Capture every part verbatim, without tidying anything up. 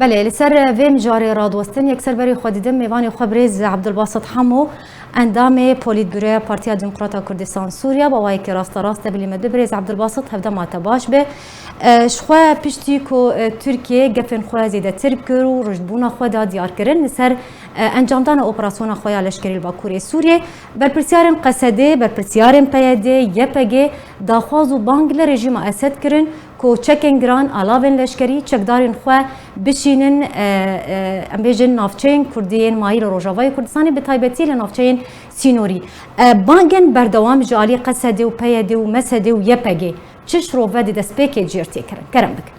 Belê, li ser vê mijarê radwestin, yekser berî xwe dîtin mêvanê xwe birêz Abdulbasit Hemo, endamê Polîtbüroya Partiya Demokrata Kurdistan Sûriya, bi awayekî rasterast tevlî me di birêz Abdulbasit, hevdema te baş be. E, ji xwe piştî ku, e, Tirkiye gefên xwe zêdetir kir û rûjdbûna xwe da diyar kirin, li ser, e, encamdana operasyona xwe ya leşkerî li Bakurê Sûriyê, berpirsyarên Qesedê, berpirsyarên P Y D, Y P G, daxwaz û bang li rejîma Esed kirin ku çekên giran, alavên leşkerî, çekdarên xwe bişînin, e, e, em bêjin navçeyên Kurdî yên mayî li Rojavayê Kurdistanê, bi taybetî li navçeyên sînorî. E, bangên berdewam ji alî Qesedê û P Y D û M S D û Y P G çi şirove di destpêkê cîr tê kirin? Kerem bikin.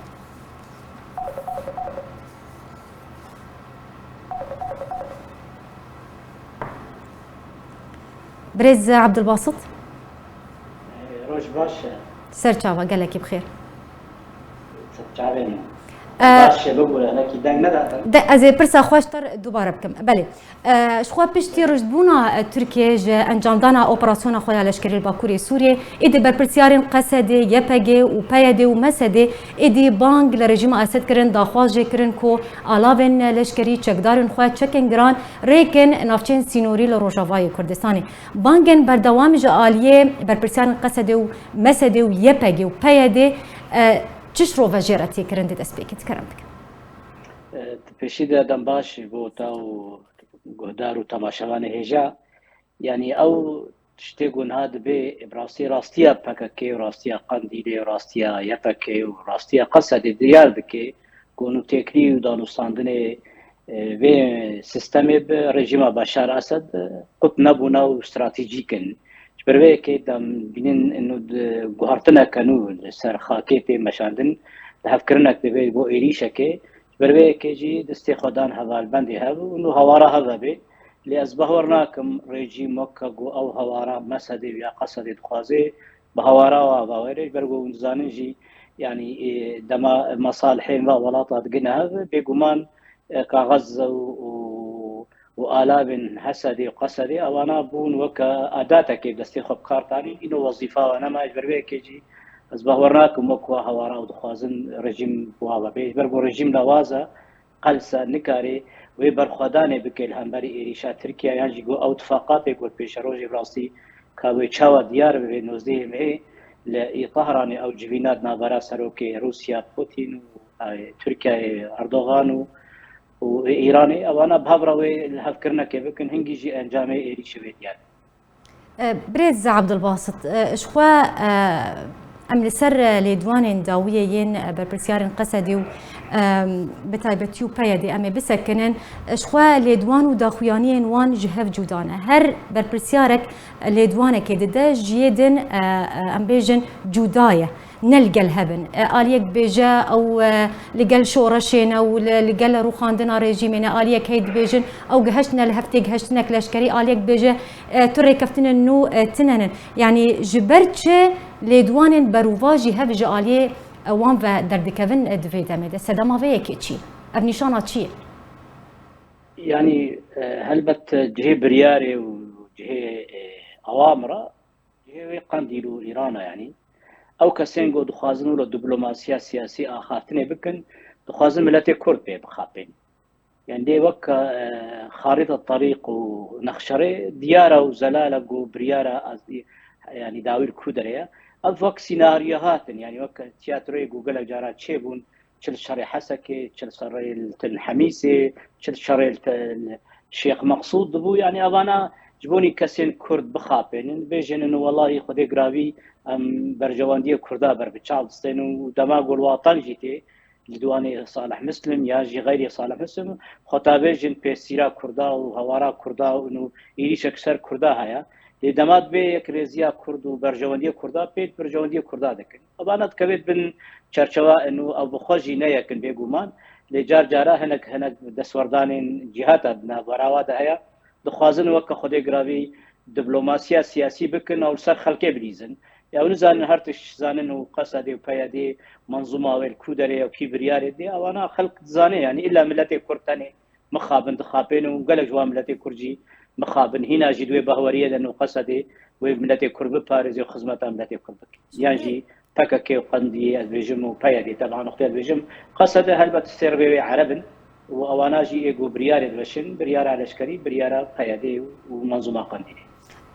Birêz Abdulbasit. Roj baş e. Ser çava, gelekî bi xêr. Ser çavê min. E, Baş e, bibûre, hinekî deng nedatin. De, ez ê pirsa xwe ji te re dubare bikim. Belê. E, ji xwe piştî rûjdbûna, e, Tirkiye ji encamdana operasyona xwe ya leşkerî li Bakurê Sûriyê, êdî berpirsyarên Qesedê, Y P G û P Y D û M S D êdî bang li rejîma Esed kirin, daxwaz jê kirin ku alavên leşkerî, çekdarên xwe, çekên giran rêkin navçeyên sînorî li Rojavayê Kurdistanê. Bangên berdewam ji aliyê berpirsyarên Qesedê û M S D û Y P G û P Y D, e, çi şirove jê re tê kirin di destpêkê? Kerem bikin. E, di pêşî de dem baş bo te û guhdar û temaşevanê hêja. Yanî ew tiştê ku niha dibê bi rastî rastiya P K K û rastiya Qendîlê û rastiya Y P G û rastiya Qesedê diyar dike ku nûtêkirî û danûstandinê, e, vê sîstemê bi rejîma Beşar Esed, e, qut nebûne û stratejîk in. Ji ber vê yekê dem bînin ino di guhartineke nû li ser xakê tê meşandin, di hevkirinek divê bo êrîşekê. Ji ber vê yekê jî destê xwe dan hevalbendê hev û nû hawara hev hebê. Lê ez bawer nakim rejîm weke ku ew hawara Mesedê ya Qesedê dixwaze, bi hawara wa bawere, ji ber ku hûn dizanin jî, yanî, ê, dema mesalihên va welata digine hev, bêguman, e, kaxez û, û, û alavên Hesedê û Qesedê, ewana bûn weke adatekê destê xwe bi kar tanî, îno wezîfa wan nema, ji ber vê yekê jî ez bawer nakim wek wa hawara û dixwazin rejîm wiha be. Ji ber ku rejîm lawaz e, qelse nikare wê berxwedanê bike li hemberî êrîşa Tirkiye yan jî ku ew tifaqatê ku pêşerojê bi rastî ka wê çawa diyar bibe nozdehê mehê li ê Tahranê ew civîna di navbera serokê Rûsya Putin û, e, Tirkiyeyê Erdogan û, û ê Îranê ewana bi hev re wê li hevkirinekê bikin hingî jî encamê êrîşê wê diyar be. E, Birêz Abdulbasit, e, ji xwe, e, em li ser, e, lêdwanên dawiyê yên, e, berpirsiyarên Qesedê û, e, bi taybetî û P Y D'ê em ê bisekinin. E, ji xwe lêdwan û daxuyaniyên wan ji hev cuda ne. Her berpirsiyarek lêdwanekê dide, ji yê din, e, e, em bêjin cuda ye. Ne li gel hev in. E, aliyek dibêje ew, e, li gel şoreşê ne û li, li gel rûxandina rejîmê ne. Aliyek heye dibêjin ew gihiştine li hev têgihiştinek leşkerî. Aliyek dibêje, e, tu rêkeftinên nû, e, tine nin. Yanî ji ber çi lêdwanên berûva jî hev ji aliyê, e, wan ve derdikevin, e, di vê demê de? Sedema vê yekê çi? Ev nîşana çi ye? Yanî, e, helbet cihê biryarê û cihê, e, awam re, cihê wê Qendîl û Îran e, yanî. Ew kesên ku dixwazin wilo diplomasiya siyasî axaftinê bikin, dixwazin miletê Kurd pê bixapên. Yanî dê wek, e, xarîta terîq û nexşerê diyar e û zelal e ku biryara ez, yanî dawî li ku derê ye. Ev wek sînaryoya hatin, yanî wek tiyatroyê ku gelek cara çêbûn, çi li şerê Hesekê, çi li şerê li Til Hemîsê, çi li şerê li Te-, li Şêx Meqsûd dibû. Yanî evana ji bonî kesên Kurd bixapênin, bêjin ino welahî Xwedê giravî em berjewendiyê Kurda ber bi çav distên û dema ku li watan jî tê, li diwanê Salih Muslim ya jî xeyrê Salih Muslim, xwe ta bêjin pêsîra Kurda û hewara Kurda û ino êrîşek ser Kurda heye. Lê dema dibê yekrêziya Kurd û berjewendiyê Kurda pêt berjewendiyê Kurda dikin. Evana dikevêt bin çerçewa ino ew bi xwe jî ne yek in bêguman. Lê car cara hinek, hinek destwerdanên cîhata di navbera wa de heye. Dixwazin weke Xwedê giravî diplomasiya siyasî bikin û li ser xelkê bilîzin. Ya ew nizanin her tişt zanin û Qesedê û P Y D'ê menzûma wê li ku derê ye û kî biryarê dê. Ewana xelk dizane, yanî îlla miletê Kurd tenê mixabin, dixapên û gelek ji wan miletê Kurd jî mixabin. Hîna jî di wê bahweriyê de û Qesedê wê miletê Kurd biparêze û xizmeta miletê Kurd bike. Yan jî P K K û Qendîlê ez dibêjim û P Y D, teba nuqtê ez dibêjim, Qesede helbet sêrbê wê Ereb in û ewana jî ê ku biryarê diveşin, biryara leşkerî, biryara P Y D û menzûma Qendîlê.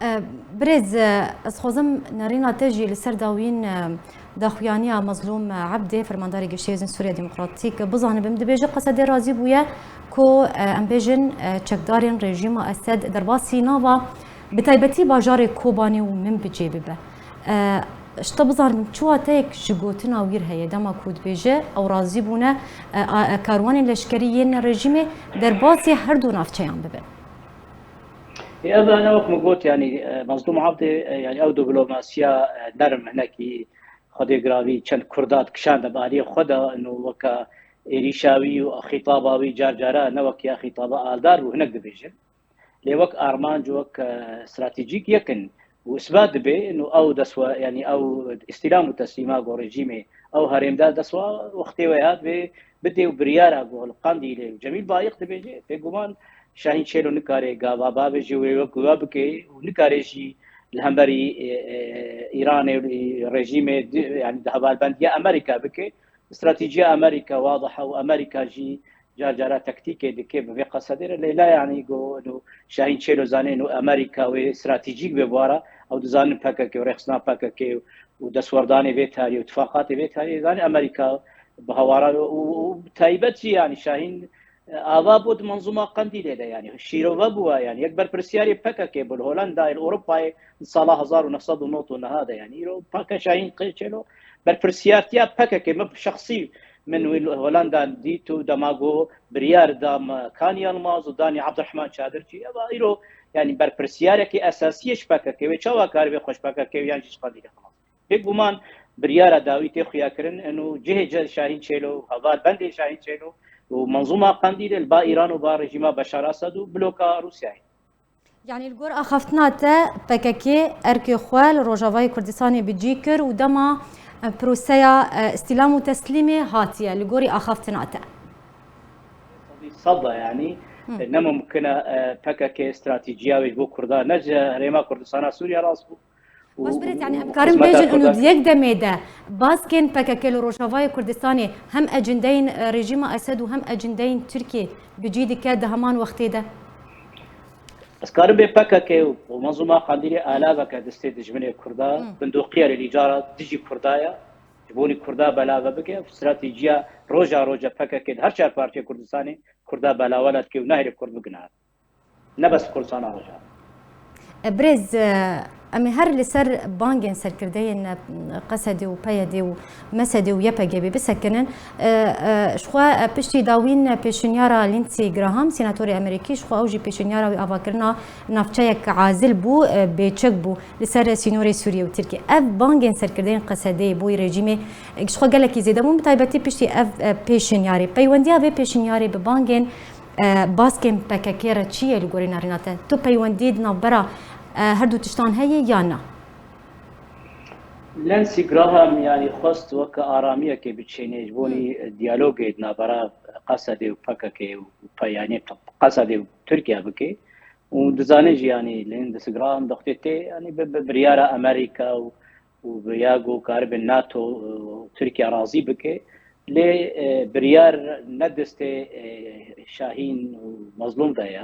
E, Birêz, e, ez xwazim nerîna te jî li ser dawîn, e, daxuyaniya Mezlûm Ebdê, Fermandarê Giştê Hêzên Sûriya Demokratîk, bizanibim. Dibêje Qesede razî bûye ku, e, em bêjin, e, çekdarên rejîma Esed derbasî nava, bi taybetî bajarê Kobanê û Minbicê bibe. E, Ji te bizanibim, çi wateyek ji gotina wî re heye, dema ku dibêje ew razî bûne, e, a, e, karwanên leşkerî yên rejîmê derbasî her du navçeyan bibin? Ê, ev ne wek min got, yanî, e, Mazlûm Abdê, e, yanî ew diplomasiya, e, nerm hinekî Xwedê giravî çend Kurda dikişande bi aliyê xwe de, ino weke êrîşa wî û xîtaba wî car cara ne wek ya xîtaba Aldar bû, hinek dibêjin. Lê wek armanc, wek, e, stratejîk yek in û isbat dibe, ino ew destwe, yanî ew îstîlam û teslîma go rejîmê, ew herêmdar destwa wextê wê hat vê bidê û biryara go li Qandîlê û Cemîl Bayiq dibêje, bêguman Şahîn Çêlo nikare gava bavêje wê wek guva bike û nikare jî li hemberî, e, e, Îranê û rejîmê di-, yanî di hevalbendiya Amerîka bike. Stratejiya Amerîka wadih e û Amerîka jî car cara tektîkê dike bi vê qesedê re. Lê la yanî go, no, Şahîn Çêlo zanê, no, Amerîka wê stratejîk be bu ara. Ew dizanin P K K û rêxistina P K K û destwerdanê vê tarî û tifaqatê vê tarî zanê Amerîka bi hawara û, û, û bi taybet jî yanî Şahîn, e, ava bû di menzûma Qendîlê de, yanî şîrove bû, yanî yek berpirsiyarê P K K bû li Holendayê, li Ewropayê, di sala hezar û neh sed û nod û neh de, yanî îro P K K Şahîn Çêlo berpirsiyartiya P K K, min şexsî min wî li Holanda dît û dema got biryar da me Kan Yilmaz û danî Abdurrahman Çadircî. Eva îro, yanî berpirsiyarekî esasî ye ji P K K, wê çawa karibe xwe ji P K K yan jî ji Qendîlê xilas? Bêguman biryara dawî tê xuyakirin, ino cihê ce Şahîn Çêlo, heval bendê Şahîn Çêlo û menzûma Qendîlê li ba Îran û ba rejîma Beşar Esed û bloka Rûsyayê. Yanî li gor axaftina te P K K erkê xwe li Rojavayê Kurdistanê bi cî kir û dema, e, proseya, e, îstîlam û teslîmê hatiye li gorî axaftina te? Sedî sed e, yanî, Hı. e, ne mumkin e, e, P K K stratejiya wê ji bo Kurda ne ji herêma Kurdistana Sûriye rast bû. Baş, Birêz, yanî em karin bêjin û di yek demê de baskên P K K li Rojavayê Kurdistanê hem ecindeyên, e, rejîma Esed û hem ecindeyên Tirkiyê bi cî dike di heman wextê de? Ez karim bê P K K û, û menzûma Qandîlê alaveke destê dijminê Kurda, Hı. bindoqiya li îcara dijî Kurda ye. Ji bo nî Kurda belave bike, stratejiya roja roja P K K di her çar partiyê Kurdistanê Kurda belawela dike û nahêle Kurd bigine. Ne bes Kurdistana Rojava. E, Birêz, e, em ê her li ser bangên serkirdeyên, e, Qesedê û P Y D û Mesedê û Y P G bê bisekinin. E, e, ji xwe, e, piştî dawîn pêşinyara Lindsey Graham, senatorê Amerîkî, ji xwe ew jî pêşinyara wî avakirina navçeyek azil bû, e, bêçek bû li ser sînorê Sûriye û Tirkiye. Ev bangên serkirdeyên Qesedê bo rejîmê, e, ji xwe gelekî zêde bûn, bi taybetî piştî ev, e, pêşinyarê. Peywendiya vê pêşinyarê bi bangên, e, baskên P K K re çi ye li gorî nerîna te? Tu peywendî di navbera, e, her du tiştan heye ya na? Lindsey Graham, yanî, xwest weke aramiyekê biçêne, ji bo nî diyalogê di navbera Qesedê û P K K û pe-, yanî, Qesedê û Tirkiye bike. Û dizane jî, yanî, Lindsey Graham doxtê tê, yanî, bi, bi biryara Amerîka û, û bi ya ku karibe NATO û Tirkiye razî bike. Lê, e, biryar ne destê, e, Şahîn û Mezlûm de ye.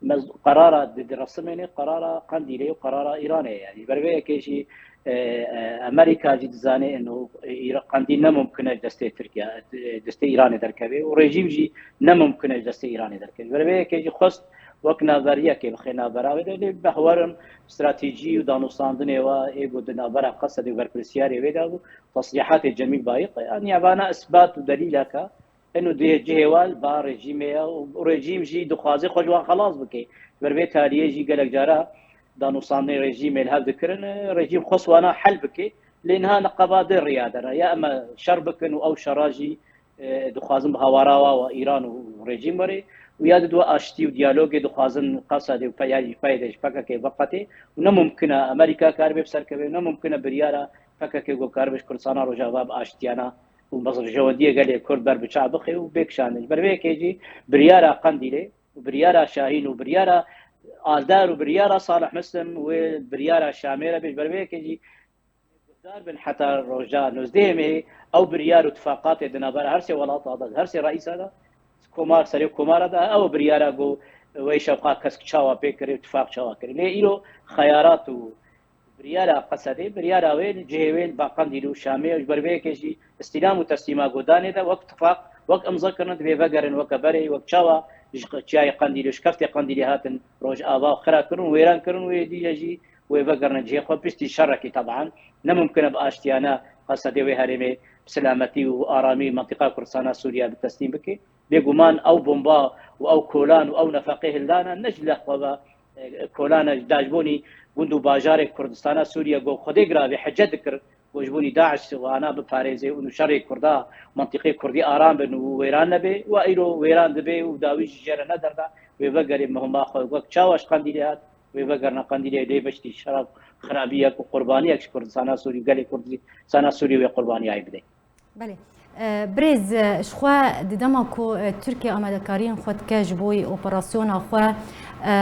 Mez-, qerara di, di resimê ne, qerara Qendîlê û qerara Îranê ye. Yanî ber vê yekê jî, e, e, Amerîka jî dizane ino Îra-, Qendîl ne mumkin e ji destê Tirkiye, e, destê Îranê derkeve û rejîm jî ne mumkin e ji destê Îranê derkeve. Ber vê yekê jî xwest wek navberiyekê bixe navbera wê de, lê behwerin stratejî û danûstandinê wa ê ku di navbera Qesedê û berpirsiyarê wê de bû, tesrîhatê Cemîl Bayiq, yanî evana isbat û delîleke Eno dê cihê wa li ba rejîmê ye û rejîm jî dixwaze xwe ji wan xelas bike. Ji ber vê tariyê jî gelek cara danûstandinê rejîmê li hev dikirin, rejîm xwest wana hel bike. Lê niha niqeba di riya de ne. Ya em şer bikin û ew şera jî, e, dixwazin bi hawara wa, wa Îran û rejîm were û ya didwe aştî û diyalogê dixwazin Qesedê û pe-, ya jî peyde ji P K K veqetê û ne mumkin e Amerîka karibe bi ser keve û ne mumkin e biryara P K K ku karibe ji Kurdistana Rojava bi aştiyana û mezrjewendiyê gelê Kurd ber bi çav bixe û bê kişandin. Ji ber vê yekê jî biryara Qendîlê û biryara Şahîn û biryara Aldar û biryara Salih Muslim wê biryara Şamê re bê. Ji ber vê yekê jî Dar bin heta roja nozdehê mehê ew biryar û tifaqatê di navbera her sê welata de, her sê reîsa de, komar, serê komara de ew biryara ku wê şewqa kesk çawa pê kirê û tifaq çawa kirê. Lê îro xeyarat û biryara Qesedê, biryara wê li cihê wê ba Qendîl û Şamê, ji ber vê yekê jî îstîlam û teslîma godanê de wek tifaq, wek imza kirin, divê vegerin weke berê, wek çawa ji Çiyayê Qendîlê, ji keftê Qendîlê hatin Rojava û xira kirin û wêran kirin, wê dîje jî wê vegerine cihê xwe piştî şerekî, teban ne mimkin e bi aştiyane Qesedê wê herêmê bi silametî û aramî mentiqa Kurdistana Sûriye bi teslîm bike. Bêguman ew bomba û ew kolan û ew nefeqê hildana ne ji leh xwe ve, e, kolana ji dajbûnî gund û bajarê Kurdistana Sûriye ku Xwedê giravê hece dikir, ku ji bûnî DAIŞ wana biparêze û şerê Kurda, mentiqê Kurdî aram bin û wêran nebe, wa îro wêran dibe û dawî jî jê re ne derda, wê vegerê muhima xwe wek çawa ji Qendîlê hat, wê vegerna Qendîlê lê beştî şerab xirabiyek û qurbaniyek ji Kurdistana Sûrî, gelê Kurdistana Sûrî wê qurbaniyayê bide. Belê. E, birêz, e, ji xwe di dema ku, e, Tirkiye amadekariyên xwe dike ji bo operasyona xwe, e,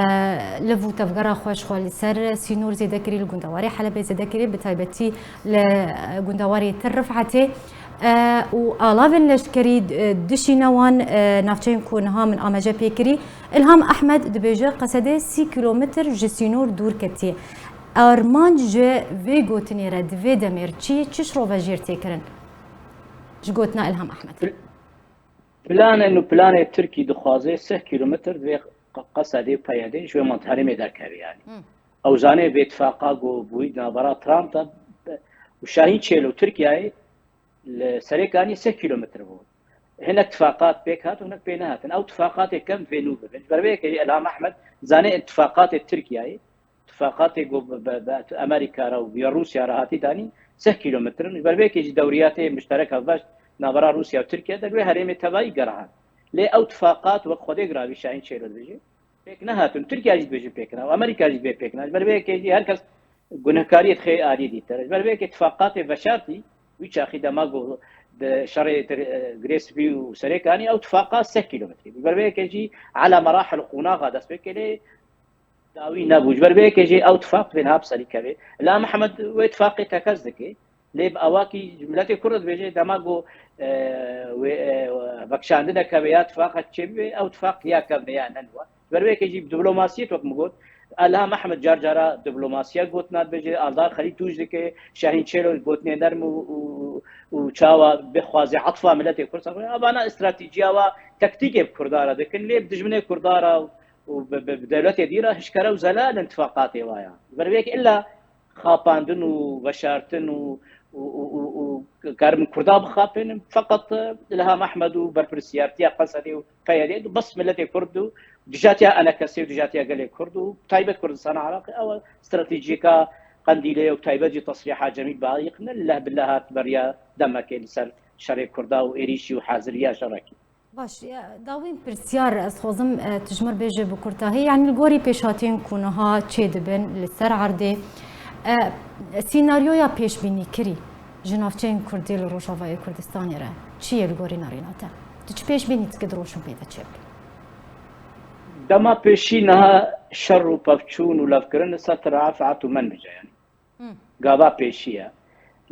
liv û tevgera xwe ji xwe li ser sînor zêde kirî, li gundewarê Helebê zêde kirî, bi taybetî li, e, gundewarê Tir Rifetê, e, û alavên leşkerî, e, dişîne wan, e, navçeyên ku niha min amece pê kirî. Îlham Ehmed dibêje, Qesedê sî kîlometr ji sînor dûr ketiye. Armanc ji vê gotinê re di vê demê re çi, çi şirove jêr tê kirin? Ji gotina Îlham Ehmed. Pl-, planên û planê Tirkî dixwaze sih kîlometr divê Q-, Qesedê û P Y D ji wê mant-, herêmê derkeve, yanî. Hmm. Ew zanê vê tifaqa ku bûyî di navbera Trump de û Şahîn Çêlo Tirkiyeyê li Serêkaniyê sih kîlometr bû. Hinek tifaqat pêk hat û hinek pê nehatin. Ew tifaqatê kevn divê nû bibin. Ji ber vê yekê jî Îlham Ehmed zanê tifaqatê Tirkiyeyê, tifaqatê ku bi, bi, bi Amerîka re û bi Rûsya re hatî danîn, sih kîlometr in. Ji ber vê yekê jî dewriyatê muşterek hevbeş navbera Rûsya û Tirkiye de li wê herêmê tevayî gerihan. Lê ew tifaqat wek Xwedê giravî Şahîn Çêlo dibêje, pêk nehatin. Tirkiye jî dibêje pêk nehat. Amerîka jî divê pêk nehat. Ji ber vê yekê jî her kes gunehkariyê dixê aliyê dîtir. Ji ber vê yekê tifaqatê veşartî wî çaxî dema ku di şerê Tir-, e, Girê Spî û Serêkanî ew tifaqa sih kîlometrî bû. Ji ber vê yekê jî ala merahil qonaxa dest pê kir, lê dawî nebû. Ji ber vê yekê jî ew tifaq divê niha bi serî keve. Îlham Ehmed wê tifaqê tekez dike. Lê bi awakî ji miletê Kurd re dibêje, dema ku, e, wê, e, vekişandineke vê ya tifaqek çêbibe, ew tifaq ya kevn e, ya ne nû e. Ji ber vê yekê jî bi diplomasiyê, wek min got, Îlham Ehmed car cara diplomasiya gotina dibêje, Aldar Xelîl tûj dike, Şahîn Çêlo gotinê nerm û, û, û çawa bixwaze etfa miletê Kurd ser xwe. Evana stratejîya wa, taktîkê bi Kurda re dikin, lê bi dijminê Kurda re û bi, bi, bi dewletê dî re hişkere û zelal in tifaqatê wa ya. Ji ber vê yekê illa xapandin û veşartin û, û, û, û, û karin Kurda bixapînin, feqet Îlham Ehmed û berpirsiyartiya Qesedê û P Y D û bes miletê Kurd û dijatiya enekesê û dijatiya gelê Kurd û taybet Kurdistana Iraqê, ew stratejiyeka Qendîlê û taybet jî tesrîha Cemîl Bayik ne leh bi leh hat beriya demekê li ser şerê Kurda û êrîşî û haziriya şerekî. Baş, ya, dawîn pirsyar ez xwazim, e, tu ji mir bêje bi kurtahî, yanî li gorî pêşhatiyên ku niha çê dibin li ser erdê, e, sînaryoya pêşbînîkirî ji navçeyên Kurdî li Rojavayê Kurdistanê re çi ye li gorî nerîna te? Tu çi pêşbînî dikî di roj û pê de çêbibe? Dema pêşî niha şer û pevçûn û levkirin li ser Tir Rifet û Menbicê, yanî. Hmm. Gava pêşî ye.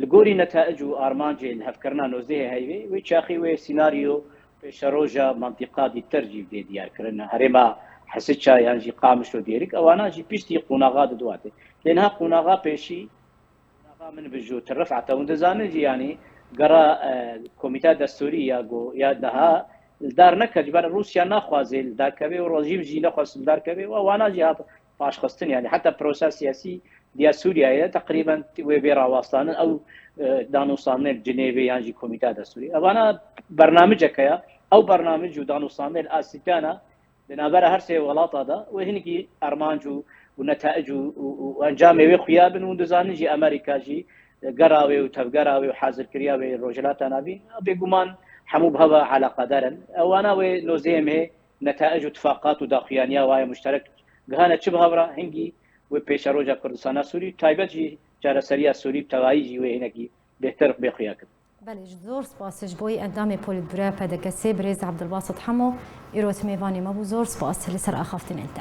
Li gorî netaic û armancê lihevkirina nozdehê heyvê, wê çaxî wê sînaryo pêşeroja mantîqa dîtir jî bidê diyarkirin. Herêma Hisiça yan jî Qamişlo, Dêrik, ewana jî piştî qonaxa di duwatê. Lê niha qonaxa pêşî, qonaxa Minbij û Tir Rifet e, hûn dizanin jî, yanî gera, e, komîta destûrî ya go, ya niha li dar neket, ji ber Rûsya naxwaze li dar keve û rejîm jî nexwest li dar keve û ewana jî hat paşxistin, yanî heta prosa siyasî diya Sûriyeyê de teqrîben wê bê rawastanin ew, e, danûstandinê li Cinêvê yan jî Komîta Destûrî. Evana bernamiceke ya, ew bernamic û danûstandinê li Asîtana di navbera her sê welata de wê hinekî armanc û, û netaic û, û, û encamê wê xuya bin û dizanin jî Amerîka jî, e, gera wê û tevgera wê û hazirkiriya wê Rojhilata Navîn, bêguman hemû bi hev ve eleqedar in. Ewana wê nozdehê mehê netaic û tifaqat û daxuyaniya wa ya muşterek gihane çi bi hev re, hingî wê pêşeroja Kurdistana Sûrî, taybet jî çareseriya Sûrî bi tevayî jî wê hinekî bêhtir bê xuya kirin. Belê, ji zor spas ji bo endamê Polîtbûroya P D K S birêz Ebdulbasit Hemo, îro mêvanê me bû. Zor spas li ser axaftinên te.